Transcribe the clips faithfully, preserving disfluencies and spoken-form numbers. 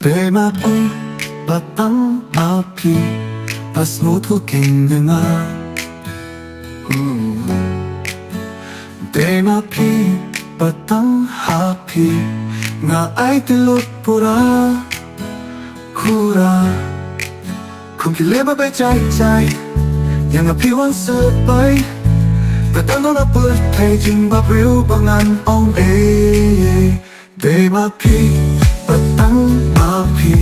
Dei ma phi, ba tang ma phi, ba sngewthuh keiñ ïa nga. Hmm. Dei ma phi, ba tang ha phi, nga aiti lut pura, pura. Kum ki leh ba beh jai jai, ïa nga phi wan syrpai. Ba tang don ha pyrthei jong ba briew ba ngan ong ei ei. Dei ma phi, ba tang ma phi,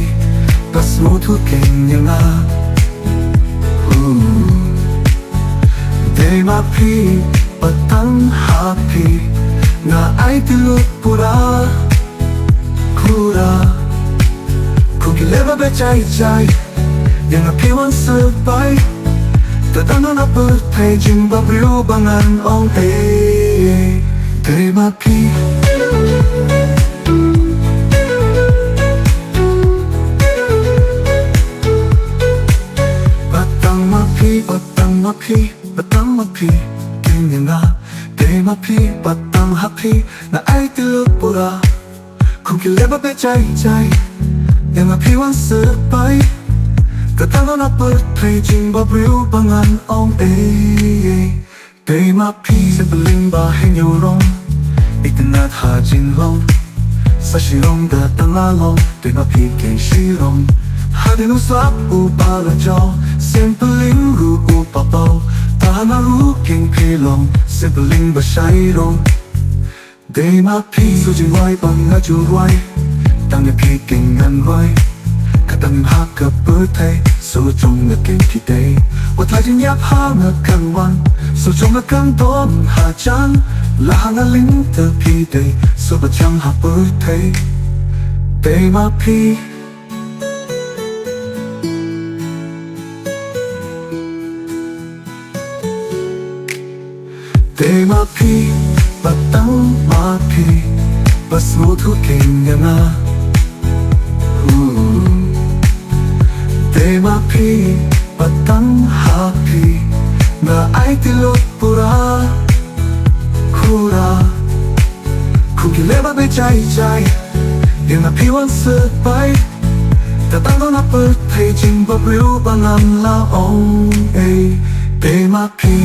ba sngewthuh keiñ ïa nga. Hmm. Dei ma phi, ba tang ha phi, nga aiti lut pura, pura. Kum ki leh ba beh jai jai, ïa nga phi wan syrpai. Ba tang don ha pyrthei jong ba briew ba ngan ong ei ei. Dei ma phi, ba tang ma phi, ba tang ma phi, ba tang ma phi, keiñ ïa nga. Dei ma phi, ba tang ha phi, nga aiti lut pura. Kum ki leh ba beh jai jai, ïa nga phi wan syrpai. Ba tang don ha pyrthei jong ba briew ba ngan ong ei ei. Dei ma phi, sien pyllein ba heh ñiewrong, itynnad ha jinglong. Sa shirong da tang la long, dei ma phi keiñ shirong. Hadien u slap u ba la jaw, sien pyllein ruh u papaw. Tang ha nga ruh keiñ phi long, sien pyllein ba shai rong. Dei ma phi, shu jingrwai ba nga ju rwai, tang ïa phi keiñ ngan rwai. Ka tang ha ka pyrthei, shu jong nga keiñ phi dei. Wat la jingïap ha nga kan wan, shu jong nga kan don hajan. La ha nga lynter phi dei, shu ba thiang ha pyrthei. Dei ma phi. Dei ma phi, ba tang ma phi, ba sngewthuh keiñ ïa nga. Uh. Dei ma phi, ba tang ha phi, nga aiti lut pura, pura. Kum ki leh ba beh jai jai, ïa nga phi wan syrpai. Ba tang don ha pyrthei jong ba briew ba ngan la ong ei. Dei ma phi.